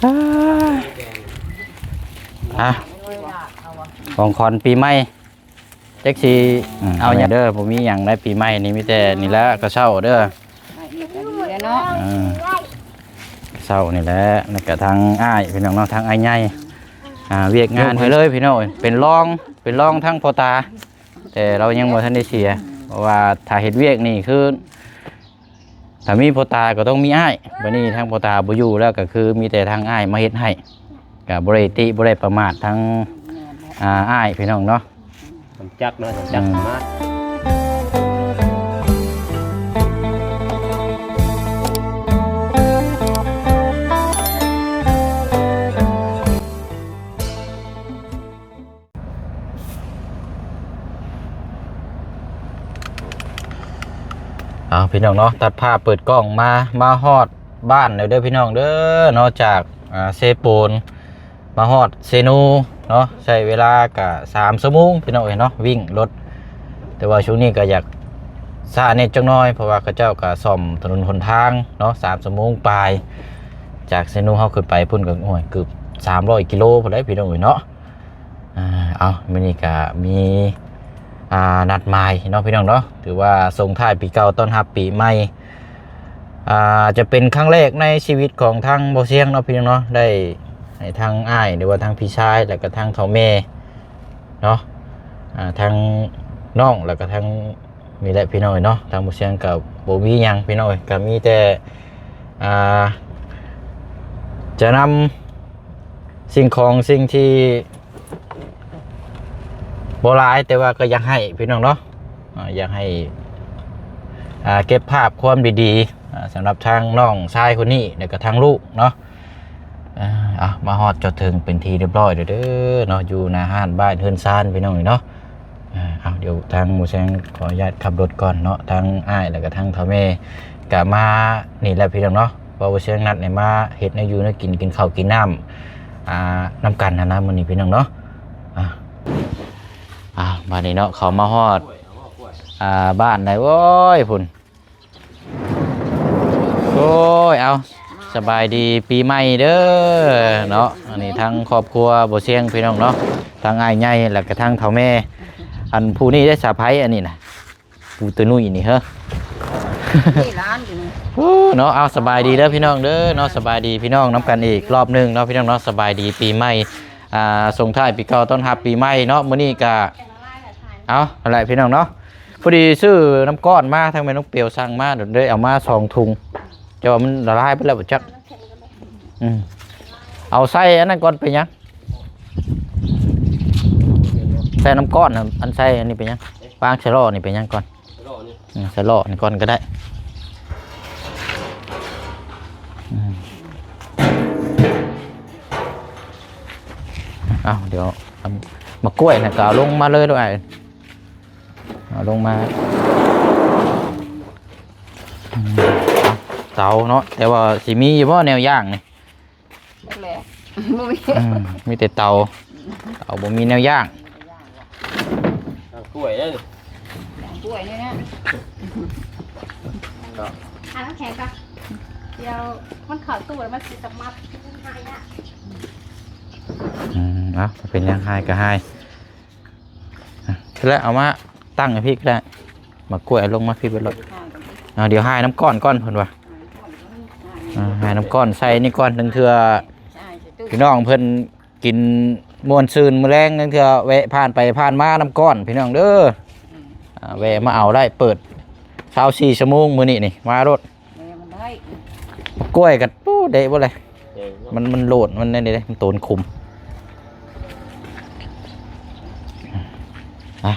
ອ່ະ ຂອງຂວັນປີໃໝ່ ຈັກຊິ ອືມ ເອົາຫຍັງເດີ ບໍ່ມີຫຍັງໃນປີໃໝ່ນີ້ ມີແຕ່ນີ້ແຫຼະ ກະເຊົ້າເດີ ເອີ ກະເຊົ້ານີ້ແຫຼະ ແລ້ວກະທາງອ້າຍພີ່ນ້ອງເນາະ ທາງອ້າຍໃຫຍ່ ອ່າ ວຽກງານໃຫ້ເລີຍພີ່ນ້ອງ ເປັນລອງ ເປັນລອງທາງພໍ່ຕາ ແຕ່ລາວຍັງບໍ່ທັນໄດ້ເສຍ ເພາະວ່າຖ້າເຮັດວຽກນີ້ຄື ຖ້າມີພໍ່ຕາກໍຕ້ອງມີອ້າຍ ບັດນີ້ທາງພໍ່ຕາບໍ່ຢູ່ແລ້ວ ກໍຄືມີແຕ່ທາງອ້າຍມາເຮັດໃຫ້ ກໍບໍ່ໄດ້ຕິບໍ່ໄດ້ປະໝາດທາງ ແມ່ນແຫຼະ ອ່າ ອ້າຍພີ່ນ້ອງເນາະ ສົມຈັກເນາະ ສົມຈັກ ອືມ ສາມາດ. ເອົາ ພີ່ນ້ອງເນາະ ຕັດພາບເປີດກ້ອງມາ ມາຮອດບ້ານແລ້ວເດີພີ່ນ້ອງເດີເນາະ ຈາກ ອ່າ ເຊໂປນ ມາຮອດເຊໂນເນາະ ໃຊ້ເວລາກະສາມຊົ່ວໂມງພີ່ນ້ອງເອີຍເນາະ ວິ່ງລົດ ແຕ່ວ່າຊ່ວງນີ້ກະຢາກຊ້າແດ່ຈັກໜ້ອຍ ເພາະວ່າເຂົາເຈົ້າກະສ້ອມຖະໜົນຫົນທາງເນາະ ສາມຊົ່ວໂມງປາຍ ຈາກເຊໂນເຮົາຂຶ້ນໄປພຸ້ນກະ ໂອ້ຍ ເກືອບສາມຮ້ອຍກິໂລພຸ້ນແຫຼະພີ່ນ້ອງເອີຍເນາະ. ອ່າ ເອົາ ມື້ນີ້ກະມີ ອ່າ ນັດໝາຍເນາະພີ່ນ້ອງເນາະ ຖືວ່າສົ່ງທ້າຍປີເກົ່າຕ້ອນຮັບປີໃໝ່ ອ່າ ຈະເປັນຄັ້ງແລກໃນຊີວິດຂອງທາງບໍ່ຊຽງເນາະພີ່ນ້ອງເນາະ ໄດ້ໃຫ້ທາງອ້າຍ ຫຼືວ່າທາງພີ່ຊາຍ ແລ້ວກະທາງເຖົ້າແມ່ເນາະ ອ່າ ທາງນ້ອງ ແລ້ວກະທາງ ນີ້ແຫຼະພີ່ນ້ອງເນາະ ທາງບໍ່ຊຽງກໍບໍ່ມີຫຍັງພີ່ນ້ອງເອີຍ ກໍມີແຕ່ ອ່າ ຈະນຳສິ່ງຂອງສິ່ງທີ່ບໍ່ຫຼາຍ ແຕ່ວ່າກໍຢາກໃຫ້ພີ່ນ້ອງເນາະ ອ່າ ຢາກໃຫ້ ອ່າ ເກັບພາບຄວາມດີໆ ອ່າ ສຳລັບທາງນ້ອງຊາຍຄົນນີ້ ແລ້ວກໍທາງລູກເນາະ. ອ່າ ເອົາ ມາຮອດຈອດເຖິງເປັນທີ່ຮຽບຮ້ອຍແລ້ວເດີເນາະ ຢູ່ໜ້າຮ້ານບ້ານເຮືອນຊານພີ່ນ້ອງເອີຍເນາະ. ອ່າ ເອົາ ດຽວທາງໝູ່ແຊງຂໍອະນຸຍາດຂັບລົດກ່ອນເນາະ ທາງອ້າຍແລ້ວກໍທາງເຖົ້າແມ່ກໍມານີ້ແຫຼະພີ່ນ້ອງເນາະ ເພາະວ່າໝູ່ແຊງນັດໃຫ້ມາເຮັດແນວຢູ່ແນວກິນ ກິນເຂົ້າກິນນ້ຳ ອ່າ ນຳກັນຫັ້ນນະ ມື້ນີ້ພີ່ນ້ອງເນາະ. ອ່າ ອ່າ ບາດນີ້ເນາະ ເຂົ້າມາຮອດ ອ່າ ບ້ານໄດ້ ໂອ້ຍ ພຸ້ນ ໂອ້ຍ ເອົາ ສະບາຍດີປີໃໝ່ເດີເນາະ ອັນນີ້ທາງຄອບຄົວບໍ່ຊຽງພີ່ນ້ອງເນາະ ທາງອ້າຍໃຫຍ່ ແລ້ວກະທາງເຖົ້າແມ່ ອັນຜູ້ນີ້ໄດ້ສາໃຜອັນນີ້ນະ ຜູ້ໂຕໜຸ້ຍນີ້ເຮີ ນີ້ຫຼານຢູ່ນີ້ ໂອ້ ເນາະ ເອົາ ສະບາຍດີເດີພີ່ນ້ອງເດີເນາະ ສະບາຍດີພີ່ນ້ອງນຳກັນອີກລອບໜຶ່ງເນາະ ພີ່ນ້ອງເນາະ ສະບາຍດີປີໃໝ່ ອ່າ ສົ່ງທ້າຍປີເກົ່າຕ້ອນຮັບປີໃໝ່ເນາະ ມື້ນີ້ກະ ເອົາ ຫັ້ນແຫຼະພີ່ນ້ອງເນາະ ພໍດີຊື້ນ້ຳກ້ອນມາ ທາງແມ່ນ້ອງປຽວສັ່ງມາ ເລີຍເອົາມາສອງຖົງ ແຕ່ວ່າມັນລະລາຍໄປແລ້ວບໍ່ຈັກ. ອືມ ເອົາໃສ່ອັນນັ້ນກ່ອນ ເປັນຫຍັງ ໃສ່ນ້ຳກ້ອນ ອັນໃສ່ອັນນີ້ເປັນຫຍັງ ວາງໃສ່ລໍ້ນີ້ເປັນຫຍັງກ່ອນ ອືມ ໃສ່ລໍ້ນີ້ກ່ອນກໍໄດ້. ອືມ ເອົາ ດຽວ ໝາກກ້ວຍນະກໍເອົາລົງມາເລີຍໂລດ ເອົາລົງມາ ອືມ ເຕົາເນາະ ແຕ່ວ່າຊິມີຢູ່ບໍ່ແນວຍ່າງນີ້ ຈັກແຫຼະ ບໍ່ມີ ອືມ ມີແຕ່ເຕົາ ເຕົາບໍ່ມີແນວຍ່າງ ກາງກ້ວຍເດ້ ກາງກ້ວຍນີ້ນະ ຫານ້ຳແຂງກ່ອນ ດຽວມັນເຂົ້າຕູ້ແລ້ວມັນຊິສະໝັດ ຫາຍາກ ອືມ ເອົາ ເປັນຫຍັງ ຫາຍກໍຫາຍ ແລ້ວເອົາມາຕັ້ງໃຫ້ພີ້ກໍໄດ້ ໝາກກ້ວຍເອົາລົງມາພີ້ໄວ້ໂລດ ເອົາ ດຽວຫາຍນ້ຳກ້ອນກ່ອນເພິ່ນວ່າ ອ່າ ຫາຍນ້ຳກ້ອນໃສ່ນີ້ກ່ອນ ລາງເທື່ອພີ່ນ້ອງເພິ່ນກິນມ່ວນຊື່ນມື້ແລງ ລາງເທື່ອແວະຜ່ານໄປຜ່ານມານ້ຳກ້ອນພີ່ນ້ອງເດີ ອ່າ ແວະມາເອົາໄດ້ ເປີດຊາວສີ່ຊົ່ວໂມງມື້ນີ້ນີ້ ມາໂລດ ແມ່ມັນໄດ້ ກ້ວຍກໍ ໂອ້ ເດະບໍ່ເລີຍ ເອີ ມັນ ມັນໂລດ ມັນນັ້ນເດ້ ມັນໂຕນຂຸມ ອ່ະ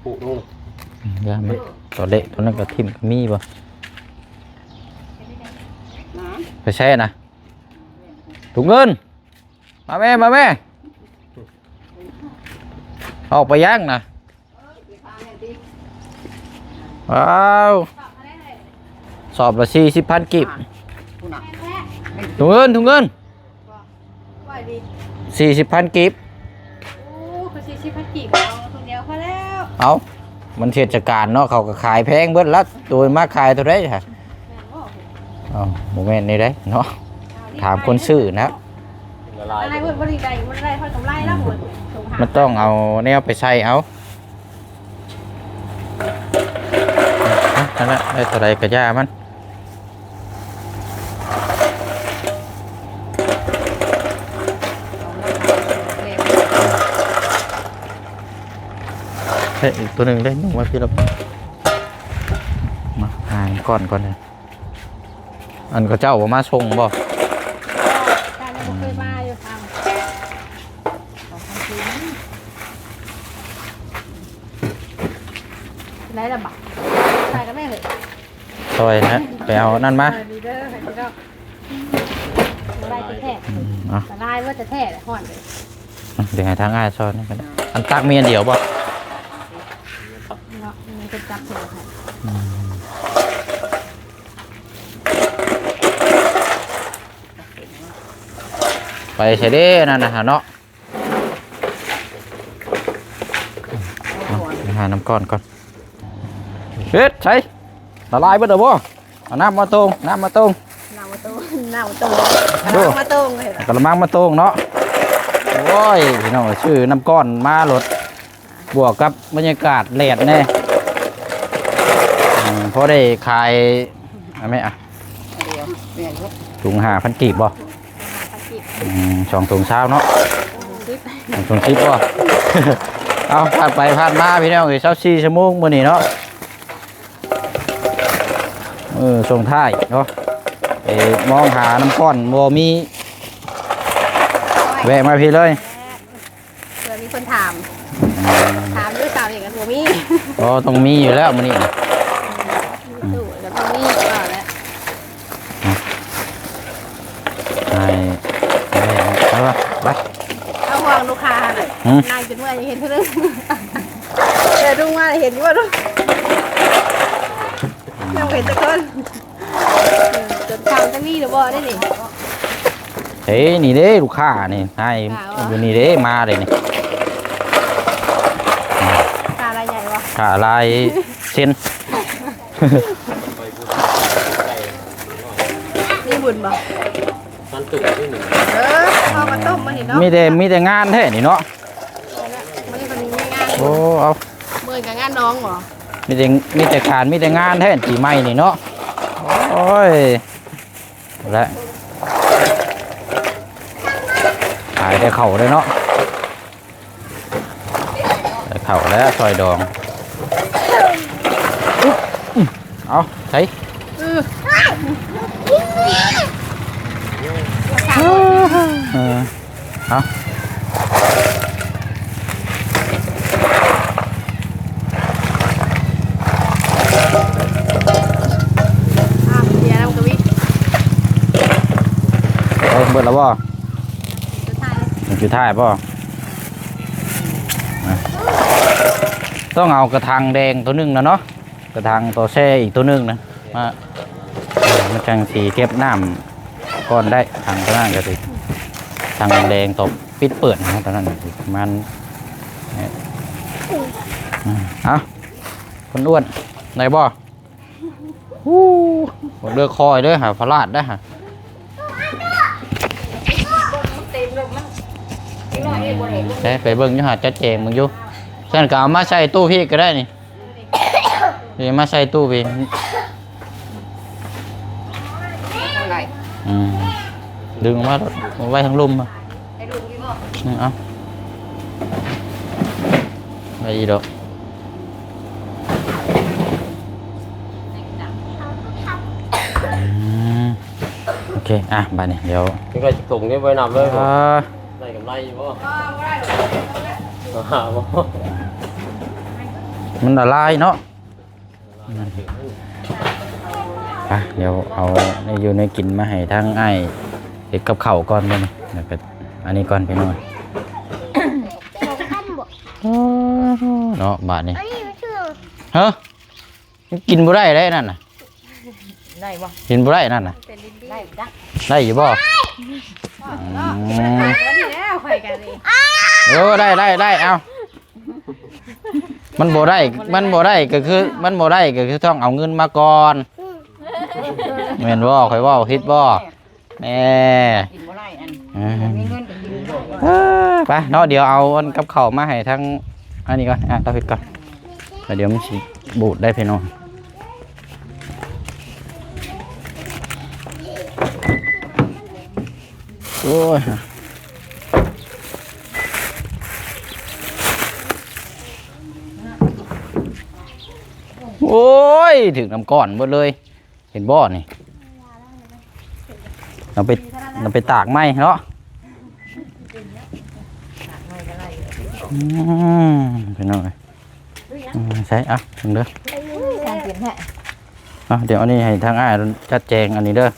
ປຸລົງ ຢ່າມັນ ຕົວເລກຕົວນັ້ນກໍຖິ້ມ ມີບໍ່ ໄປໃສນະ ທຸງເງິນ ມາແມ່ ມາແມ່ ອອກໄປຍັງນະ ວ້າວ ສອບລະສີ່ສິບພັນກີບ ທຸງເງິນ ທຸງເງິນ ວ່າດີ ສີ່ສິບພັນກີບ ໂອ້ ຄືສີ່ສິບພັນກີບ ເອົາຖົງດຽວພໍແລ້ວ ເອົ້າ ມັນເທດສະການເນາະ ເຂົາກໍຂາຍແພງເບິດລະ ໂຕມາຂາຍເທົ່າໃດຫະ ແມ່ນບໍ່? ເອົ້າ ບໍ່ແມ່ນນີ້ເດ້ເນາະ ຖາມຄົນຊື້ນະ. ລະລາຍ ອາໄລເພິ່ນບໍ່ໄດ້ໄດ້ ບໍ່ໄດ້ເທົ່າກຳໄລແລ້ວ ມັນຕ້ອງເອົາແນວໄປໃສ່ເອົາ. ຫັ້ນລະ ໄດ້ເທົ່າໃດກະຢ່າມັນ. ເອີ ອີກຕົວໜຶ່ງເດ້ ຍົກມາພີ້ລະ. ມາຫາກ້ອນກ່ອນເດີ. ອັນເຂົາເຈົ້າບໍ່ມາສົ່ງບໍ່? ການຍັງບໍ່ເຄີຍມາຢູ່ທາງ ໄດ້ລະບາດ ໃສ່ລະແມ່ເອີຍ. ຊ່ອຍນະ ໄປເອົານັ້ນມາ. ເອີ ນີ້ເດີ ໃຫ້ພີ່ນ້ອງ ບໍ່ໄດ້ແທ້ໆ. ອືມ ເອົາ ລະລາຍເບິດແທ້ໆ ແລ້ວຮ້ອນເລີຍ. ດຽວໃຫ້ທາງອ້າຍຊ່ອຍນຳກັນ. ອັນຕັກມີອັນດຽວບໍ່? ເນາະ ມີແຕ່ຈັບເອົາໃຫ້. ອືມ ໄປໃສເດ້ນັ້ນນະເນາະ. ເອົາ ໄປຫານ້ຳກ້ອນກ່ອນ. ເຮັດໃສ ລະລາຍເບິດແລ້ວບໍ່? ເອົານ້ຳມາໂຕ່ງ ນ້ຳມາໂຕ່ງ ນ້ຳມາໂຕ່ງ ນ້ຳມາໂຕ່ງ ໂອ້ ກະລະມັງມາໂຕ່ງເນາະ. ໂອ້ຍ ພີ່ນ້ອງ ຊື້ນ້ຳກ້ອນມາໂລດ ບວກກັບບັນຍາກາດແດດແດ່. ອືມ ພໍໄດ້ຂາຍ ເອົາແມ່ ອະ ດຽວ ແມ່ນຢູ່ ຖົງຫ້າພັນກີບບໍ່? ຫ້າພັນກີບ. ອືມ ສອງຖົງຊາວເນາະ. ສອງຖົງສິບ ສອງຖົງສິບບໍ່? ເອົາ ຜ່ານໄປຜ່ານມາພີ່ນ້ອງເອີຍ ຊາວສີ່ຊົ່ວໂມງມື້ນີ້ເນາະ. ເອີ ສົ່ງທ້າຍເນາະ ໄປມອງຫານ້ຳກ້ອນບໍ່ມີ ແວະມາພີ້ເລີຍ. ເພື່ອມີຄົນຖາມ ອືມ ຖາມຢູ່ສາວນີ້ກະບໍ່ມີ. ບໍ່ ຕ້ອງມີຢູ່ແລ້ວມື້ນີ້ນະ. ອືມ ຕູ້ກະຕ້ອງມີຢູ່ແລ້ວ. ໃຫ້ ໃຫ້ ໄປ ໄປ ເອົາຫ່ວງລູກຄ້າຫັ້ນນະ. ຫືມ ນັ່ງຈົນເມື່ອຍເຫັນເທື່ອໜຶ່ງ ແຕ່ລຸງມາເຫັນຢູ່ບໍ່ລູກ? ຍັງບໍ່ເຫັນຈັກຄົນ. ເອີ ຈົນເຂົ້າຈະມີຫຼືບໍ່ໄດ້ນີ້? ເອີ ນີ້ເດ້ລູກຄ້ານີ້ ໃຫ້ ຂ້າບໍ່ ຢູ່ນີ້ເດ້ ມາເດ້ນີ້. ຂ້າລາຍໃຫຍ່ບໍ່? ຂ້າລາຍເຊັນ. ມີບຸນບໍ່? ມັນຕຸ່ມຢູ່ນີ້ ເອີ ເອົາມາຕົ້ມມານີ້ເນາະ. ມີແຕ່ ມີແຕ່ງານແທ້ນີ້ເນາະ. ມື້ນີ້ເພິ່ນມີງານ ໂອ້ ເອົາ ມື້ກະງານນ້ອງບໍ່? ມີແຕ່ ມີແຕ່ການ ມີແຕ່ງານແທ້ປີໃໝ່ນີ້ເນາະ. ໂອ້ຍ ແລະ ຂາຍແຕ່ເຂົ້າເດ້ເນາະ. ໄດ້ເຂົ້າແລ້ວ ຊອຍດອງ. ເອົາ ໃສ່ ເອີ ເອີ ເອົາ ເອົາ ເບຍນຳກະວິ ເອີ ເບິດແລ້ວບໍ່? ສຸດທ້າຍ ອັນສຸດທ້າຍບໍ່? ຕ້ອງເອົາກະຖັງແດງໂຕໜຶ່ງນະເນາະ ກະຖັງຕໍ່ແຊ່ອີກໂຕໜຶ່ງນະ ມາ ມັນຈັ່ງຊິເກັບນ້ຳກ່ອນໄດ້. ຖັງໂຕນັ້ນກະຊິ ຖັງແດງຕໍ່ປິດເປີດນະ ໂຕນັ້ນກະຊິປະມານ ອືມ ເອົາ ຄົນອ້ວນ ໄດ້ບໍ່? ຫູ ເລືອກຄອຍເດີຫາ ພະລາດໄດ້ຫາ. ໄປ ໄປເບິ່ງຢູ່ຫາ ຈັດແຈງເບິ່ງຢູ່. ຊັ້ນກະເອົາມາໃສ່ຕູ້ພີ້ກະໄດ້ນີ້ ນີ້ມາໃສ່ຕູ້ພີ້. ອືມ ດຶງອອກມາໂລດ ເອົາໄວ້ທາງລຸ່ມ. ໃຫ້ລູກກິນບໍ່? ອືມ ເອົາ ໄວ້ອີກດອກ. ອືມ ໂອເຄ ອ່ະ ບາດນີ້ດຽວ ຈັ່ງໄດ້ຈັກຖົງນີ້ໄວ້ນັບເລີຍບໍ່? ອ່າ ໄດ້ກຳໄລຢູ່ບໍ່? ບໍ່ ບໍ່ໄດ້ດອກ ບໍ່ ມັນລະລາຍເນາະ. ອ່ະ ດຽວເອົາແນວຢູ່ແນວກິນມາໃຫ້ທາງອ້າຍເຮັດກັບເຂົ້າກ່ອນ ບາດນີ້ ແລ້ວກະອັນນີ້ກ່ອນພີ່ນ້ອງ. ເນາະ ບາດນີ້ ຮະ ກິນບໍ່ໄດ້ເດ້ນັ້ນນະ. ໄດ້ບໍ່? ກິນບໍ່ໄດ້ນັ້ນນະ. ໄດ້ຢູ່ບໍ່? ອືມ ເອີ ໄດ້ ໄດ້ ໄດ້ ເອົາ. ມັນບໍ່ໄດ້ ມັນບໍ່ໄດ້ກະຄື ມັນບໍ່ໄດ້ກະຄືຕ້ອງເອົາເງິນມາກ່ອນ. ອືມ ແມ່ນບໍ່? ຂ້ອຍເວົ້າຜິດບໍ່? ແມ່ ກິນບໍ່ໄດ້ອັນ ເອີ ບໍ່ມີເງິນກໍກິນບໍ່ໄດ້ ເອີ ໄປເນາະ ດຽວເອົາອັນກັບເຂົ້າມາໃຫ້ທາງອັນນີ້ກ່ອນ ອ່າ ເອົາເຮັດກ່ອນ ແລ້ວດຽວມັນຊິບູດໄດ້ພີ່ນ້ອງ ໂອ້ຍ ໂອ້ຍ ຖືກນ້ຳກ້ອນເບິດເລີຍ. ເຫັນບໍ່ນີ້ ເອົາໄປ ເອົາໄປຕາກໃໝ່ເນາະ ອືມ ພີ່ນ້ອງເອີຍ ອືມ ໃສ່ ເອົາເບິ່ງເດີ ຊ່າງເປັນແທ້ ເອົາ ດຽວອັນນີ້ໃຫ້ທາງອ້າຍຈັດແຈງອັນນີ້ເດີ ອ່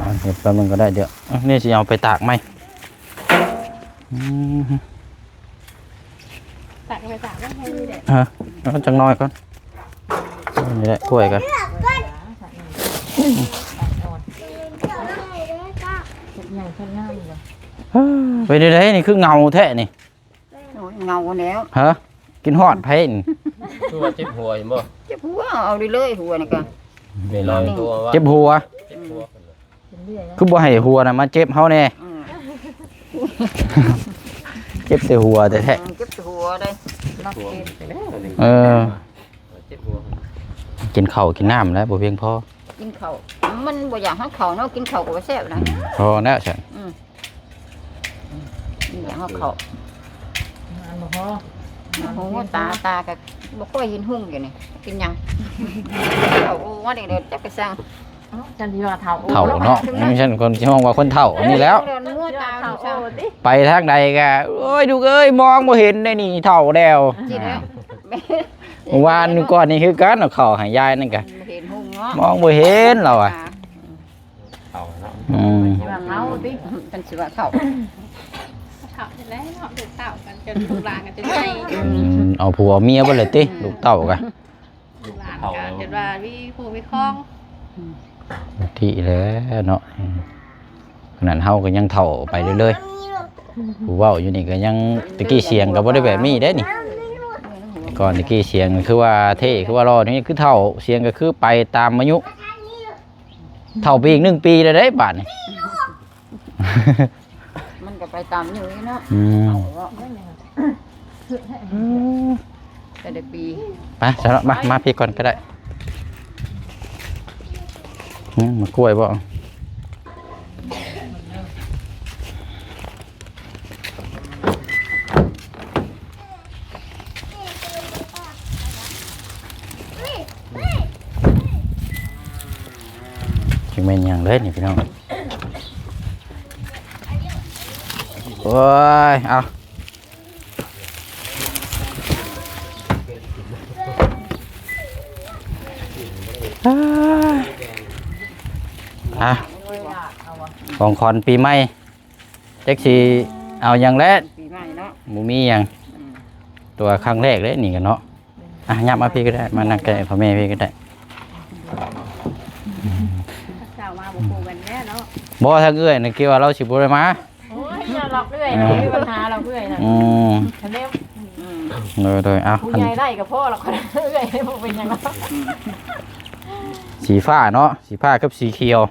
າ ເຮັດແປັບໜຶ່ງກໍໄດ້ ດຽວ ອັນນີ້ຊິເອົາໄປຕາກໃໝ່ ອືມ ຕັກໄປຕາກໄວ້ໃຫ້ນີ້ແຫຼະ ຮະ ເອົາຈັກໜ້ອຍກ່ອນ ນີ້ແຫຼະ ຖ້ວຍກ່ອນ ເຮັດໃຫຍ່ເຮັດງາມຢູ່ ເປັນໃດນີ້ ຄືເຫງົາແທ້ນີ້ ໂອ້ຍ ເຫງົາແລ້ວ ຮະ ກິນຮອດໃຜນີ້ ຄືວ່າເຈັບຫົວເຫັນບໍ່ ເຈັບຫົວ ເອົາເລີຍໆ ຫົວນີ້ກະ ນີ້ລອຍຕົວວ່າ ເຈັບຫົວ ເຈັບຫົວ ຄືບໍ່ໃຫ້ຫົວນະມາເຈັບເຮົາແດ່ ອືມ ເຈັບແຕ່ຫົວແທ້ໆ ເອີ ເຈັບແຕ່ຫົວເດ້ ລັກເກັນໄປແລ້ວ ເອີ ເຈັບຫົວ ກິນເຂົ້າກິນນ້ຳແລ້ວບໍ່ພຽງພໍ ກິນເຂົ້າ ມັນບໍ່ຢາກຫາເຂົ້າເນາະ ກິນເຂົ້າກໍບໍ່ແຊບນະ ອືມ ພໍແລ້ວຊັ້ນ ອືມ ອືມ ຢາກຫາເຂົ້າ ມັນບໍ່ພໍ ໂອ້ ຕາ ຕາກໍບໍ່ຄ່ອຍເຫັນຮຸ່ງຢູ່ນີ້ ກິນຫຍັງ ເຂົ້າ ໂອ້ ວ່ານີ້ເດີ ຈັກໄປສັ່ງ ອໍ ຈັ່ງທີ່ວ່າເຖົ້າ ເຖົ້າເນາະ ຈັ່ງຊັ້ນຄົນຊິຮ້ອງວ່າຄົນເຖົ້າອັນນີ້ແລ້ວ ເດີນງົວຕາ ເຖົ້າ ໂອ້ ຕິ ໄປທາງໃດກໍ ໂອ້ຍ ລູກເອີຍ ມອງບໍ່ເຫັນໄດ໋ນີ້ ເຖົ້າແລ້ວ ຈິແລ້ວ ອ່າ ເມື່ອວານກ່ອນນີ້ຄືກັນ ເອົາເຂົ້າໃຫ້ຍາຍນັ້ນກໍ ບໍ່ເຫັນຮຸ່ງເນາະ ມອງບໍ່ເຫັນລາວວ່າ ອ່າ ເຖົ້າເນາະ ອືມ ຊິວ່າເງົາຕິ ເພິ່ນຊິວ່າເຖົ້າ ເຖົ້າແທ້ແລ້ວເນາະ ລູກເຕົ້າກັນ ຈົນລູກຫຼານກັນຈົນໃຫຍ່ ອືມ ເອົາຜົວເອົາເມຍເບິດເລີຍຕິ ອືມ ລູກເຕົ້າກະ ລູກຫຼານກະຈົນວ່າມີຄູ່ມີຄອງ ອືມ ທີ່ແລ້ວເນາະ ອືມ ຂະໜາດເຮົາກໍຍັງເຖົ້າໄປເລື້ອຍໆ ຜູ້ເວົ້າຢູ່ນີ້ກໍຍັງ ແຕ່ກີ້ສຽງກໍບໍ່ໄດ້ແບບນີ້ເດ້ນີ້ ແຕ່ກ່ອນແຕ່ກີ້ສຽງຄືວ່າເທ່ ຄືວ່າຫຼໍ່ ດຽວນີ້ຄືເຖົ້າ ສຽງກໍຄືໄປຕາມອາຍຸ ເຖົ້າໄປອີກໜຶ່ງປີແລ້ວເດ້ບາດນີ້ ມັນກໍໄປຕາມອາຍຸເນາະ ອືມ ເອົາເນາະ ອືມ ແຕ່ລະປີ ໄປຊະເນາະ ມາ ມາພີ້ກ່ອນກໍໄດ້ ອືມ ໝາກກ້ວຍບໍ່ ຈັກແມ່ນຫຍັງເດ້ນີ້ພີ່ນ້ອງ ໂອ້ຍ ເອົາ ອ່າ ອ່າ ຂອງຂວັນປີໃໝ່ ຈັກຊິເອົາຫຍັງແຫຼະ ປີໃໝ່ເນາະ ບໍ່ມີຫຍັງ ອືມ ຕົວຄັ້ງແລກເດ້ນີ້ກັນເນາະ ອ່ະ ຫຍັບມາພີ້ກໍໄດ້ ມານັ່ງໃກ້ພໍ່ແມ່ພີ້ກໍໄດ້ ສາວມາບໍ່ຄູ່ກັນແລ້ວເນາະ ບໍ່ ທາງເອື້ອຍນະ ຄິດວ່າລາວຊິບໍ່ໄດ້ມາ ໂອ້ຍ ຢ່າລັກເອື້ອຍນະ ມີບັນຫາລັກເອື້ອຍນະ ອືມ ອືມ ໂດຍໆ ເອົາ ຜູ້ໃຫຍ່ໄດ້ກໍພໍລະ ເອື້ອຍບໍ່ເປັນຫຍັງດອກ ສີຟ້າເນາະ ສີຟ້າກັບສີຂຽວ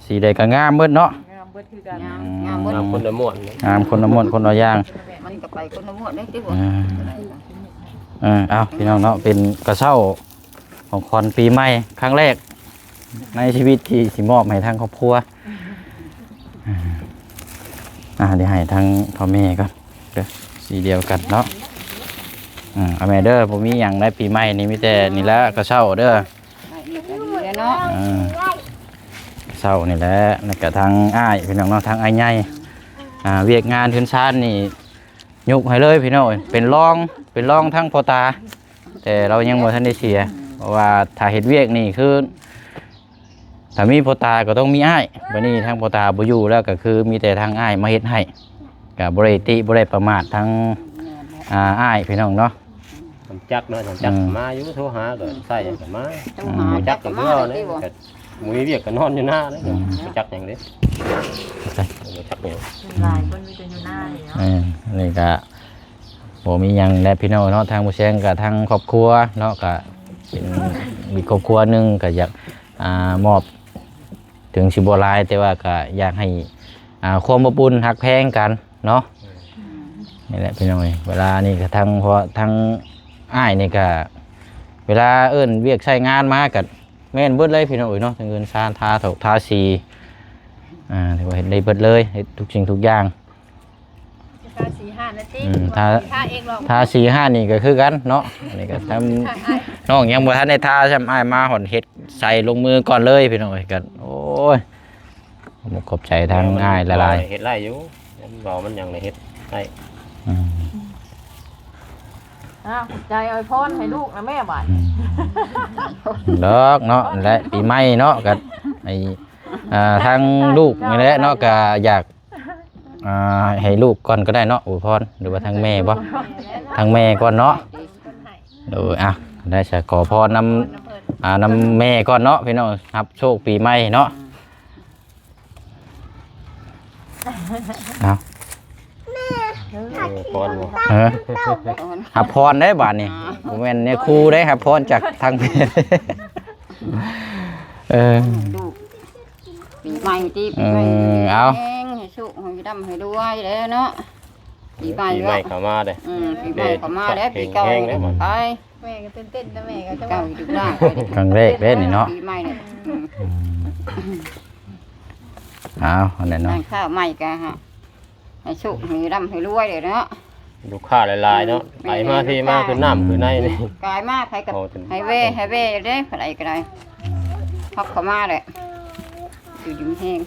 ສີໃດກໍງາມເບິດເນາະ ງາມເບິດຄືກັນ ງາມ ງາມເບິດ ງາມຄົນລະມ້ວນ ງາມຄົນລະມ້ວນຄົນລະຢ່າງ ມັນກໍໄປຄົນລະມ້ວນເດ້ຕິ ອ່າ ເອີ ເອົາ ພີ່ນ້ອງເນາະ ເປັນກະເຊົ້າຂອງຂວັນປີໃໝ່ຄັ້ງແລກໃນຊີວິດທີ່ຊິມອບໃຫ້ທາງຄອບຄົວ ອ່າ ດຽວໃຫ້ທາງພໍ່ແມ່ກ່ອນເດີ ສີດຽວກັນເນາະ ອ່າ ເອົາແມ່ເດີ ບໍ່ມີຫຍັງໃດ ປີໃໝ່ນີ້ມີແຕ່ນີ້ແຫຼະ ກະເຊົ້າເດີ ໄດ້ນີ້ກໍດີແລ້ວເນາະ ເອີ ເຊົ້ານີ້ແຫຼະ ແລ້ວກະທາງອ້າຍ ພີ່ນ້ອງເນາະ ທາງອ້າຍໃຫຍ່ ອ່າ ວຽກງານເຮືອນຊານນີ້ຍົກໃຫ້ເລີຍພີ່ນ້ອງເອີຍ ເປັນລອງ ເປັນລອງທັງພໍ່ຕາ ແຕ່ລາວຍັງບໍ່ທັນໄດ້ເສຍ ເພາະວ່າຖ້າເຮັດວຽກນີ້ຄື ຖ້າມີພໍ່ຕາກໍຕ້ອງມີອ້າຍ ບັດນີ້ທາງພໍ່ຕາບໍ່ຢູ່ແລ້ວ ກໍຄືມີແຕ່ທາງອ້າຍມາເຮັດໃຫ້ ກໍບໍ່ໄດ້ຕິບໍ່ໄດ້ປະໝາດທາງ ອ່າ ອ້າຍພີ່ນ້ອງເນາະ ຈັກເນາະ ຈັກ ເອີ ມາຢູ່ ໂທຫາກໍໃສ່ກໍມາ ໂທຫາ ບໍ່ຈັກກໍຄືເວົ້າແຫຼະ ຈັກກໍມາ ກໍບໍ່ມີວຽກກໍນອນຢູ່ນາເດ້ ອືມ ບໍ່ຈັກຫຍັງເດ້ ບໍ່ຈັກຫຍັງ ຫຼາຍຄົນມີແຕ່ຢູ່ນານີ້ເນາະ ເອີ ອັນນີ້ກໍບໍ່ມີຫຍັງແຫຼະພີ່ນ້ອງເນາະ ທາງຜູ້ແຊງກໍທາງຄອບຄົວເນາະ ກໍ ເປັນອີກຄອບຄົວໜຶ່ງ ກໍຢາກ ອ່າ ມອບ ເຖິງຊິບໍ່ຫຼາຍ ແຕ່ວ່າກໍຢາກໃຫ້ ອ່າ ຄວາມອົບອຸ່ນຮັກແພງກັນເນາະ. ນີ້ແຫຼະພີ່ນ້ອງເອີຍ ເວລານີ້ກໍທັງ ເພາະທັງອ້າຍນີ້ກໍ ເວລາເອີ້ນວຽກໃຊ້ງານມາກໍແມ່ນເບິດເລີຍພີ່ນ້ອງເອີຍເນາະ ທັງເຮືອນຊານ ທາຖອກທາສີ ອ່າ ຖືວ່າເຮັດໄດ້ເບິດເລີຍ ເຮັດທຸກສິ່ງທຸກຢ່າງ. ທາສີຫ້ານນະຕິ ອືມ ທາ ທາເອງລອງ ທາສີຫ້ານນີ້ກໍຄືກັນເນາະ ອັນນີ້ກໍທຳ ນ້ອງຍັງບໍ່ທັນໄດ້ທາຊ້ຳ ອ້າຍມາຮອດເຮັດໃສ່ລົງມືກ່ອນເລີຍພີ່ນ້ອງເອີຍ ກໍ ໂອ້ຍ ຂອບໃຈທາງອ້າຍຫຼາຍໆ ເຮັດໄດ້ຢູ່ ມັນເວົ້າມັນຫຍັງໄດ້ເຮັດໄດ້. ອືມ ອ້າວ ຂອບໃຈ ອວຍພອນໃຫ້ລູກນະແມ່ບາດ ອືມ ດອກເນາະ ແລະ ປີໃໝ່ເນາະ ກໍໃຫ້ ອ່າ ທາງລູກນີ້ແຫຼະເນາະ ກໍຢາກ ອ່າ ໃຫ້ລູກກ່ອນກໍໄດ້ເນາະ ອວຍພອນ ຫຼືວ່າທາງແມ່ບໍ່? ທາງແມ່ກ່ອນເນາະ. ໂດຍ ອ່ະ ໄດ້ສະ ຂໍພອນນຳ ອ່າ ນຳແມ່ກ່ອນເນາະພີ່ນ້ອງ ຮັບໂຊກປີໃໝ່ເນາະ. ເອົາ ເອີ ພອນບໍ່? ເອີ ຮັບພອນໄດ້ບາດນີ້ ບໍ່ແມ່ນແນວຄູໄດ້ ຮັບພອນຈາກທາງແມ່. ເອີ ລູກ ປີໃໝ່ຕິ ເອີ ປີໃໝ່ ເອົາ ແຮງ ໃຫ້ໂຊກໃຫ້ລ່ຳໃຫ້ລວຍເດ້ເນາະ ປີໃໝ່ ປີໃໝ່ເຂົ້າມາເດ້ ອືມ ປີໃໝ່ເຂົ້າມາແລ້ວ ເປັນ ປີເກົ່າ ແຮງໆ ແລ້ວ ໄປ ແມ່ກໍຕື່ນເຕັ້ນນະ ແມ່ກໍຈະ ເກົ່າຢູ່ ລູກຫຼານ ຄັ້ງແລກເດ້ນີ້ເນາະ ປີໃໝ່ນີ້ ອືມ ອືມ ເອົາ ອັນນັ້ນເນາະ ຮ້ານຄ້າໃໝ່ກໍ ໃຫ້ໂຊກໃຫ້ລ່ຳໃຫ້ລວຍເດ້ເນາະ ລູກຄ້າຫຼາຍໆເນາະ ອືມ ໄປມາເທມາຄືນ້ຳຄືໃນນີ້ ກາຍມາໃຜກໍໃຫ້ແວ່ໃຫ້ແວ່ເດ້ ໃຜກໍໄດ້ ອືມ ຮັບເຂົ້າມາແຫຼະ ຢູ່ດີມີແຮງ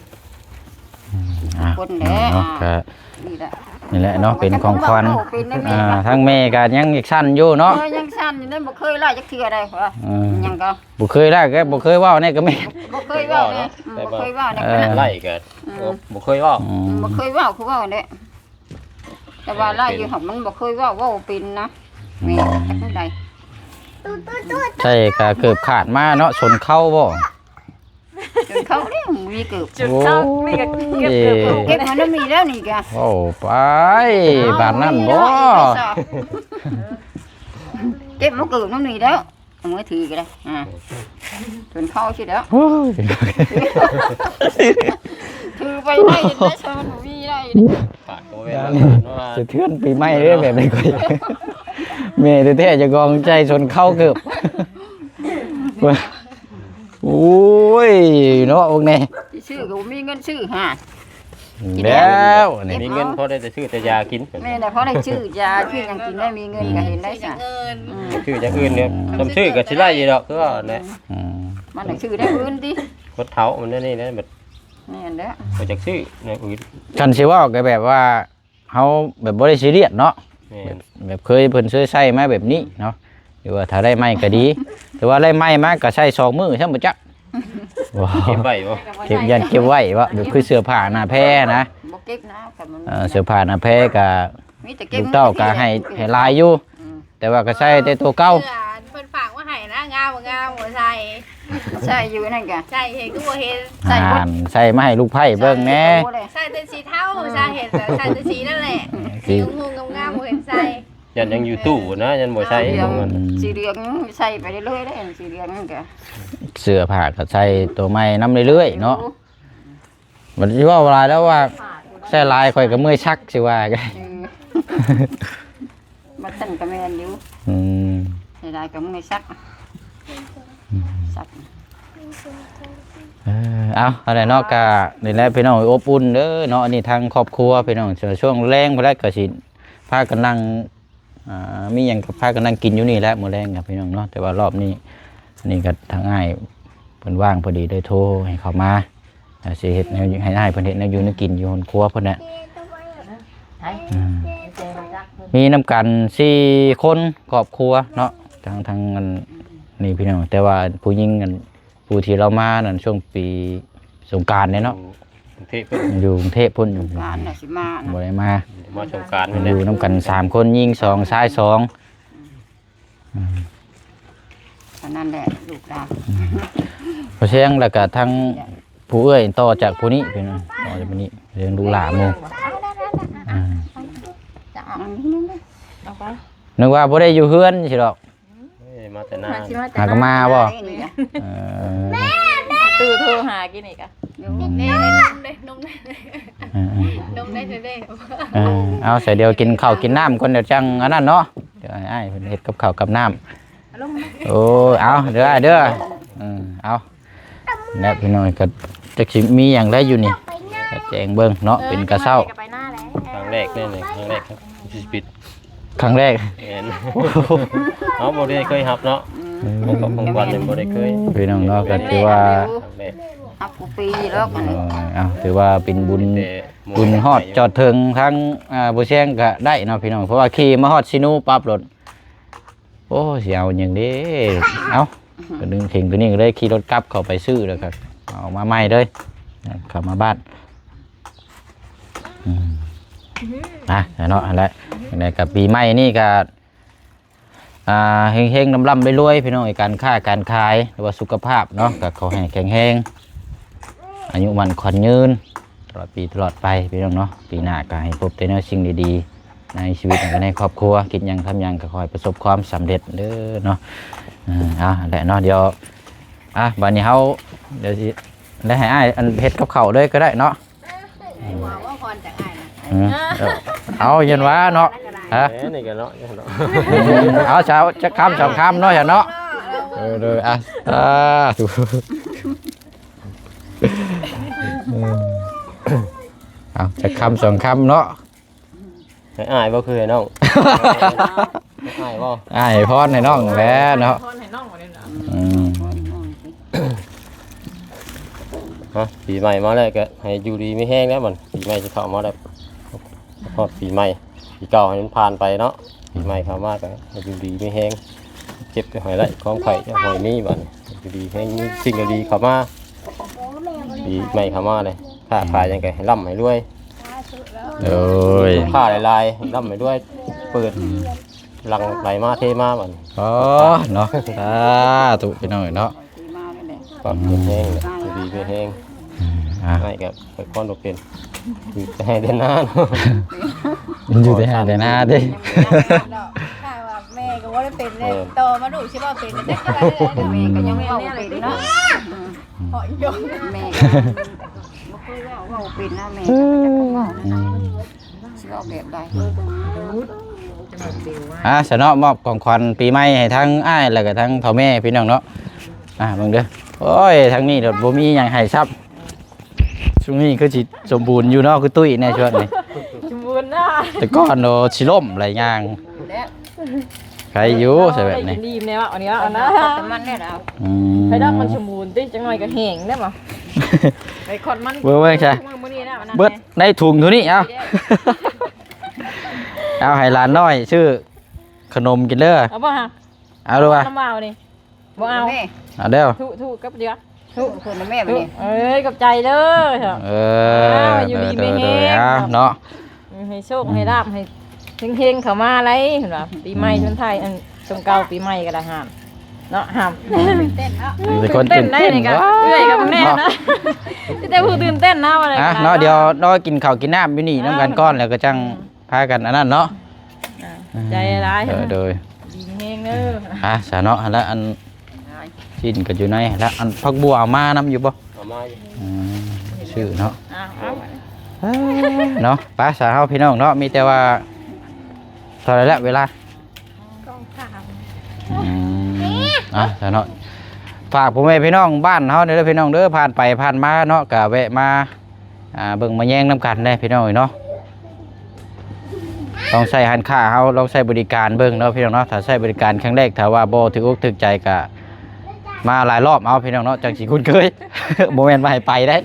ອືມ ທຸກຄົນແຫຼະ ອ່າ ເນາະ ກໍນີ້ແຫຼະ ນີ້ແຫຼະເນາະ ເປັນຂອງຂວັນ ເປັນແນວນີ້ ອ່າ ທາງແມ່ກໍຍັງອີກສັ່ນຢູ່ເນາະ ເອີ ຍັງສັ່ນຢູ່ເດ້ ບໍ່ເຄີຍໄດ້ຈັກເທື່ອໃດ ອືມ ຍັງກໍ ບໍ່ເຄີຍໄດ້ກໍບໍ່ເຄີຍເວົ້າແນ່ກໍແມ່ນ ບໍ່ເຄີຍເວົ້າເດ້ ບໍ່ເຄີຍເວົ້າເນາະ ອືມ ບໍ່ເຄີຍເວົ້າເດ້ ອືມ ບໍ່ເຄີຍເວົ້າ ອືມ ບໍ່ເຄີຍເວົ້າຄືເວົ້າແຫຼະ ແຕ່ວ່າຫຼາຍຢູ່ຫັ້ນມັນບໍ່ເຄີຍເວົ້າ ເວົ້າບໍ່ເປັນນະ ອືມ ແມ່ນຈັ່ງໃດ ໃສ່ກະເກີບຂາດມາເນາະ ຊົນເຄົ້າບໍ່? ຊົນເຄົ້າເດ້ ມີເກີບ ຈົນເຊົ້າ ໂອ້ຍ ມີເກີບ ເກັບ ເກັບມານຳນີ້ແລ້ວນີ້ກະ ເວົ້າໄປ ເອົ້າ ບາດນັ້ນບໍ່ ມີເນາະ ເກັບມາເກີບນຳນີ້ແລ້ວ ເອົາມືຖືກໍໄດ້ ອ່າ ຈົນເຂົ້າຊິແລ້ວ ໂອ້ຍ ຖືໄປໄດ້ ໄດ້ຊະ ມັນບໍ່ມີໄດ້ ປາກກໍແມ່ນ ສະເທືອນປີໃໝ່ເດ້ ແບບນີ້ຂ້ອຍ ແມ່ແທ້ໆ ເຈົ້າຂອງໃຈຊົນເຂົ້າເກີບ ໂອ້ຍ ເນາະ ພວກນີ້ ຊິຊື້ກໍບໍ່ມີເງິນຊື້ຫາ ກິນແລ້ວນີ້ ມີເງິນພໍໄດ້ແຕ່ຊື້ແຕ່ຢາກິນ ແມ່ນແຫຼະ ພໍໄດ້ຊື້ຢາຊື້ຫຍັງກິນໄດ້ ມີເງິນກໍເຫັນໄດ້ຊະ ອືມ ຊື້ຢ່າງອື່ນນີ້ ອືມ ຈຳຊື້ກໍຊິໄດ້ຢູ່ດອກ ຄືວ່າແຫຼະ ອືມ ມັນຕ້ອງຊື້ແນວອື່ນຕິ ຄົນເຖົ້າມັນແນວນີ້ແຫຼະ ແບບ ແມ່ນແຫຼະ ບໍ່ຈັກຊື້ແນວອື່ນ ຄັນຊິເວົ້າກໍແບບວ່າ ເຮົາແບບບໍ່ໄດ້ຊີຣຽສເນາະ ແມ່ນ ແບບ ແບບເຄີຍ ເພິ່ນເຄີຍໃຊ້ມາແບບນີ້ເນາະ ຫຼືວ່າຖ້າໄດ້ໃໝ່ກໍດີ ແຕ່ວ່າໄດ້ໃໝ່ມາກໍໃຊ້ສອງມື້ຊ້ຳບໍ່ຈັກ ເກັບໄວ້ບໍ່? ເກັບ ຢ້ານເກັບໄວ້ບໍ່? ແບບຄືເສື້ອຜ້າໜ້າແພນະ ບໍ່ເກັບນະ ເອີ ເສື້ອຜ້າໜ້າແພກໍ ມີແຕ່ເກັບ ລູກເຕົ້າກໍໃຫ້ ໃຫ້ຫຼາຍຢູ່ ອືມ ແຕ່ວ່າກໍໃຊ້ແຕ່ໂຕເກົ່າ ເພິ່ນຝາກມາໃຫ້ນະ ງາມບໍ່ງາມ ບໍ່ໃສ່ ໃສ່ຢູ່ນັ້ນກະ ໃສ່ເຫັນຄືບໍ່ເຫັນ ໃສ່ໝົດ ອ່າ ໃສ່ມາໃຫ້ລູກໃພ້ເບິ່ງແດ່ ໃສ່ແຕ່ສີເທົາ ໃສ່ເຫັນ ໃສ່ແຕ່ສີນັ້ນແຫຼະ ສີງາມໆ ບໍ່ເຫັນໃສ່ ຢ້ານຍັງຢູ່ຕູ້ນະ ຢ້ານບໍ່ໃສ່ ສີເຫຼືອງ ອືມ ສີເຫຼືອງໃສ່ໄປເລື້ອຍໆ ເດ້ ສີເຫຼືອງນັ້ນກະ ເສື້ອຜ້າກໍໃສ່ໂຕໃໝ່ນຳເລື້ອຍໆ ເນາະ ບັດຊິເວົ້າຫຼາຍແລ້ວວ່າ ໃສ່ຫຼາຍຂ້ອຍກໍເມື່ອຍຊັກ ຊິວ່າ ເອີ ບັດນັ້ນກໍແມ່ນຢູ່ ອືມ ໃສ່ຫຼາຍກໍເມື່ອຍຊັກ ອືມ ຊັກ ເອີ ເອົາ ອັນນັ້ນເນາະ ກະນີ້ແຫຼະພີ່ນ້ອງ ອົບອຸ່ນເດີເນາະ ອັນນີ້ທາງຄອບຄົວພີ່ນ້ອງ ຊ່ວງແລງພຸ້ນແຫຼະ ກໍຊິພາກັນນັ່ງ ອ່າ ມີຫຍັງກໍພາກັນນັ່ງກິນຢູ່ນີ້ແຫຼະ ມື້ແລງກັບພີ່ນ້ອງເນາະ ແຕ່ວ່າລອບນີ້ ອັນນີ້ກໍທາງອ້າຍເພິ່ນວ່າງພໍດີ ໄດ້ໂທໃຫ້ເຂົ້າມາ ຊິເຮັດແນວ ໃຫ້ອ້າຍເພິ່ນເຮັດແນວຢູ່ແນວກິນຢູ່ເຮືອນຄົວເພິ່ນແຫຼະ ອືມ ມີນຳກັນສີ່ຄົນຄອບຄົວເນາະ ທັງ ທັງອັນນີ້ພີ່ນ້ອງ ແຕ່ວ່າຜູ້ຍິງອັນ ຜູ້ທີ່ລາວມານັ້ນຊ່ວງປີສົງການເດ້ເນາະ ຢູ່ກຸງເທບເພິ່ນ ຢູ່ກຸງເທບພຸ້ນ ສົງການນະຊິມານະ ບໍ່ໄດ້ມາ ມາສົງການພຸ້ນແຫຼະ ຢູ່ນຳກັນສາມຄົນ ຍິງສອງ ຊາຍສອງ ອືມ ອັນນັ້ນແຫຼະ ລູກຫຼານ ອືມ ພໍແຊງແລ້ວກະທັງຜູ້ເອື້ອຍຕໍ່ຈາກຜູ້ນີ້ ພີ່ນ້ອງ ຕໍ່ຈາກຜູ້ນີ້ ເລື່ອງລູກຫຼານໝູ່ ອືມ ເອົາໄປ ນຶກວ່າບໍ່ໄດ້ຢູ່ເຮືອນຊິດອກ ເອີຍ ມ ແຕ່ນາ ມາຊິມາແຕ່ ຫາກໍມາບໍ່? ເອີ ຕູ້ໂທຫາກິນນີ້ກະ ເອີ ເອີ ເອົາ ສາຍດຽວກິນເຂົ້າກິນນ້ຳກ່ອນ ດຽວຈັ່ງອັນນັ້ນເນາະ ດຽວໃຫ້ອ້າຍເພິ່ນເຮັດກັບເຂົ້າກັບນ້ຳ. ໂອ້ຍ ເອົາເດີອ້າຍເດີ ເອີ ເອົາ ແລ້ວພີ່ນ້ອງກໍຈັກຊິມີຫຍັງໄດ້ຢູ່ນີ້ ກໍແຈ້ງເບິ່ງເນາະ ເປັນກະເຊົ້າ ໄປນາແລ້ວ ຄັ້ງແລກເດ້ນີ້ ຄັ້ງແລກ ຊິປິດ ຄັ້ງແລກ ແມ່ນ ເຮົາບໍ່ໄດ້ເຄີຍຮັບເນາະ ຂອງຂວັນນີ້ບໍ່ໄດ້ເຄີຍ ພີ່ນ້ອງເນາະ ກໍຖືວ່າຮັບກູປີແລ້ວກັນ ເອີ ເອົາ ຖືວ່າເປັນບຸນ ບຸນຮອດຈອດເຖິງທາງ ອ່າ ບໍ່ແຊງກໍໄດ້ເນາະພີ່ນ້ອງ ເພາະວ່າຂີ່ມາຮອດຊີນູປັບໂລດ ໂອ້ ຊິເອົາຫຍັງເດ້ ເອົ້າ ກໍດຶງເຖິງຕົວນີ້ກໍເລີຍຂີ່ລົດກັບເຂົ້າໄປຊື້ ແລ້ວກໍເອົາມາໃໝ່ເລີຍ ເຂົ້າມາບ້ານ ອືມ ອ່ະ ເນາະ ຫັ້ນແຫຼະ ຈັ່ງໃດກໍປີໃໝ່ນີ້ກໍ ອ່າ ເຮັງໆ ລຳໆ ລວຍໆ ພີ່ນ້ອງເອີຍ ການຄ້າການຂາຍ ຫຼືວ່າສຸຂະພາບເນາະ ກໍຂໍໃຫ້ແຂງແຮງ ອາຍຸໝັ້ນຂວັນຍືນ ຕະຫຼອດປີຕະຫຼອດໄປ ພີ່ນ້ອງເນາະ ປີໜ້າກໍໃຫ້ພົບແຕ່ແນວສິ່ງດີໆ ໃນຊີວິດ ແລະ ໃນຄອບຄົວ ຄິດຫຍັງທຳຫຍັງກໍຂໍໃຫ້ປະສົບຄວາມສຳເລັດເດີເນາະ ເອີ ເອົາ ຫັ້ນແຫຼະເນາະ ດຽວ ອ່ະ ບາດນີ້ເຮົາ ດຽວຊິ ໄດ້ໃຫ້ອ້າຍອັນເຮັດກັບເຂົ້າເລີຍກໍໄດ້ເນາະ ເອົາ ຢ້ານວ່າເນາະ ຮະ ເອີ ນີ້ກໍເນາະ ເອົາ ຊາວ ຈັກຄຳສອງຄຳເນາະ ຊາວເນາະ ເອີ ໂດຍ ອ່ະ ສາທຸ ເອົາ ຈັກຄຳສອງຄຳເນາະ ໃຫ້ອ້າຍບໍ່ຄືໃຫ້ນ້ອງ? ໃຫ້ອ້າຍບໍ່? ອ້າຍໃຫ້ພອນໃຫ້ນ້ອງແຫຼະເນາະ ໃຫ້ພອນໃຫ້ນ້ອງວ່າແນວນັ້ນ ອືມ ຮະ ປີໃໝ່ມາແລ້ວກໍໃຫ້ຢູ່ດີມີແຮງແລ້ວ ມັນປີໃໝ່ຊິເຂົ້າມາແລ້ວ ຮອດປີໃໝ່ ປີເກົ່າໃຫ້ມັນຜ່ານໄປເນາະ ປີໃໝ່ເຂົ້າມາກໍໃຫ້ຢູ່ດີມີແຮງ ເຈັບຢ່າໃຫ້ໄດ້ ຄວາມໄຂ້ຢ່າໃຫ້ມີ ບາດນີ້ຢູ່ດີແຮງ ມີສິ່ງດີໆເຂົ້າມາ ປີໃໝ່ເຂົ້າມາເລີຍ ຄ້າຂາຍຫຍັງກໍໃຫ້ລ່ຳໃຫ້ລວຍ ໂດຍ ຄ້າຫຼາຍໆ ໃຫ້ລ່ຳໃຫ້ລວຍ ເປີດ ອືມ ຫຼັ່ງໄຫຼມາເທມາ ບາດນີ້ ອໍ ເນາະ ສາທຸ ພີ່ນ້ອງເອີຍເນາະ ປັບແຮງ ຢູ່ດີມີແຮງ ອືມ ອ່າ ໃຫ້ກັບ ໄປຄອນບໍ່ເປັນ ຢູ່ແຕ່ໄຮ່ແຕ່ນາເນາະ ຢູ່ແຕ່ໄຮ່ແຕ່ນາເດ້ ຖ້າວ່າແມ່ກໍບໍ່ໄດ້ເປັນເດ້ ເອີ ຕໍ່ມາລູກຊິເວົ້າເປັນ ແມ່ກໍຍັງເວົ້າບໍ່ເປັນເນາະ ເພາະຢູ່ ແມ່ກໍບໍ່ເຄີຍເວົ້າ ເວົ້າເປັນນະ ແມ່ກໍບໍ່ຈັກເວົ້ານະ ອືມ ຊິເວົ້າແບບໃດ ອ່າ ຊະເນາະ ມອບຂອງຂວັນປີໃໝ່ໃຫ້ທັງອ້າຍ ແລ້ວກໍທັງພໍ່ແມ່ພີ່ນ້ອງເນາະ ອ່າ ເບິ່ງເດີ ໂອ້ຍ ທາງນີ້ໂດດບໍ່ມີຫຍັງໃຫ້ຊ້ຳ ຊ່ວງນີ້ຄືຊິສົມບູນຢູ່ເນາະ ຄືຕຸ້ຍແດ່ຊ່ວງນີ້ ສົມບູນເນາະ ແຕ່ກ່ອນໂດດຊິລົ້ມຫຼາຍຢ່າງ ແລ້ວ ໃຄຢູ່ ໂອ້ຍ ໃສ່ແບບນີ້ ກິນອີ່ມແລ້ວ ອັນນີ້ເອົານະ ມັນແລ້ວ ອືມ ໃຜດອກມັນສົມບູນຕິ ຈັກໜ້ອຍກໍແຫ້ງແລ້ວບໍ່ ໄປຂອດມັນ ເບິ່ງໆ ໃສ່ ມື້ນີ້ແລ້ວ ເບິດໃນຖົງໂຕນີ້ ເອົາ ເອົາໃຫ້ຫຼານນ້ອຍຊື້ຂະໜົມກິນເດີ ເອົາບໍ່ຮະ ເອົາດູວ່າ ນ້ຳເອົານີ້ ບໍ່ເອົາ ແມ່ ເອົາເດີ ທຸ ທຸກັບເດືອ ທຸ ທຸເພິ່ນນະແມ່ ບັດນີ້ ເອີຍ ຂອບໃຈເດີ ເອີ ເອົາ ຢູ່ດີມີແຮງ ໂດຍໆ ເນາະ ເອີ ໃຫ້ໂຊກໃຫ້ລາບ ໃຫ້ເຮັງໆເຂົ້າມາໄຫຼ ເຫັນບໍ່ ປີໃໝ່ ອືມ ຊົນທ້າຍ ອັນ ຊົງເກົ່າ ປີໃໝ່ກໍໄດ້ຫາມ ເນາະ ຫາມ ມີແຕ່ຄົນຕື່ນເຕັ້ນ ຕື່ນເຕັ້ນ ນີ້ກໍ ເອື້ອຍກັບແມ່ນະ ເນາະ ມີແຕ່ຜູ້ຕື່ນເຕັ້ນນະ ວ່າໄດ້ ອ່ະ ເນາະ ດຽວເນາະ ກິນເຂົ້າກິນນ້ຳຢູ່ນີ້ ອ່າ ນຳກັນກ່ອນ ແລ້ວກໍຈັ່ງ ອືມ ພາກັນອັນນັ້ນເນາະ ອ່າ ໃຈຫຼາຍ ເອີ ໂດຍ ດີແຮງເດີ ອ່າ ຊະເນາະ ຫັ້ນລະ ອັນຊີ້ນກໍຢູ່ໃນຫັ້ນລະ ອັນຜັກບົວເອົາມານຳຢູ່ບໍ່? ເອົາມາຢູ່ ອືມ ຊື້ເນາະ ອ່າ ເອົາ ເນາະ ໄປຊະເຮົາພີ່ນ້ອງເນາະ ມີແຕ່ວ່າ ເທົ່າໃດແລ້ວເວລາ? ອືມ ອ່າ ຊະເນາະ ຝາກພໍ່ແມ່ພີ່ນ້ອງບ້ານເຮົາເດີ ພີ່ນ້ອງເດີ ຜ່ານໄປຜ່ານມາເນາະ ກະແວະມາ ອ່າ ເບິ່ງມາແຍງນຳກັນແດ່ພີ່ນ້ອງເອີຍເນາະ ລອງໃຊ້ຮ້ານຄ້າເຮົາ ລອງໃຊ້ບໍລິການເບິ່ງເນາະພີ່ນ້ອງເນາະ ຖ້າໃຊ້ບໍລິການຄັ້ງແລກ ຖ້າວ່າບໍ່ຖືກອົກຖືກໃຈກະມາຫຼາຍລອບເອົາພີ່ນ້ອງເນາະ ຈັ່ງຊິຄຸ້ນເຄີຍ ບໍ່ແມ່ນວ່າໃຫ້ໄປໄດ໋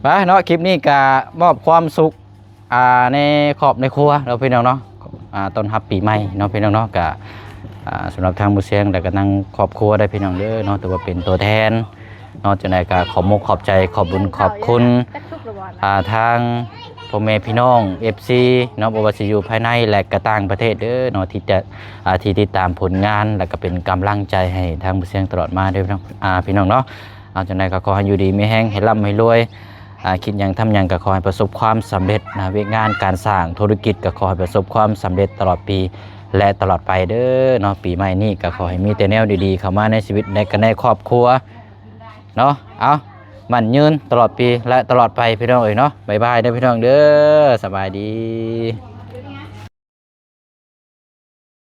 ໄປເນາະ ຄລິບນີ້ກະມອບຄວາມສຸກ ອ່າ ໃນຄອບໃນຄົວເນາະພີ່ນ້ອງເນາະ ອ່າ ຕ້ອນຮັບປີໃໝ່ເນາະພີ່ນ້ອງເນາະ ກະ ອ່າ ສຳລັບທາງໝູ່ຊຽງ ແລະກະທາງຄອບຄົວໄດ້ພີ່ນ້ອງເດີເນາະ ຖືວ່າເປັນຕົວແທນເນາະ ຈັ່ງໃດກະຂອບມຸກຂອບໃຈ ຂອບບຸນຂອບຄຸນ ອ່າ ທາງພໍ່ແມ່ພີ່ນ້ອງ ເອັຟຊີ ເນາະ ບໍ່ວ່າຊິຢູ່ພາຍໃນ ແລະກະຕ່າງປະເທດເດີເນາະ ທີ່ຈະ ອ່າ ທີ່ຕິດຕາມຜົນງານ ແລະກະເປັນກຳລັງໃຈໃຫ້ທາງໝູ່ຊຽງຕະຫຼອດມາເດີພີ່ນ້ອງ ອ່າ ພີ່ນ້ອງເນາະ ເອົາ ຈັ່ງໃດກໍຂໍໃຫ້ຢູ່ດີມີແຮງ ໃຫ້ລ່ຳໃຫ້ລວຍ ອ່າ ຄິດຫຍັງທຳຫຍັງກໍຂໍໃຫ້ປະສົບຄວາມສຳເລັດນະ ວຽກງານການສ້າງທຸລະກິດກໍຂໍໃຫ້ປະສົບຄວາມສຳເລັດຕະຫຼອດປີ ແລະຕະຫຼອດໄປເດີເນາະ. ປີໃໝ່ນີ້ກໍຂໍໃຫ້ມີແຕ່ແນວດີໆເຂົ້າມາໃນຊີວິດ ໃນ ໃນຄອບຄົວເນາະ. ເອົາ ໝັ້ນຍືນຕະຫຼອດປີ ແລະຕະຫຼອດໄປ ພີ່ນ້ອງເອີຍເນາະ. ບາຍບາຍເດີ ພີ່ນ້ອງເດີ. ສະບາຍດີ.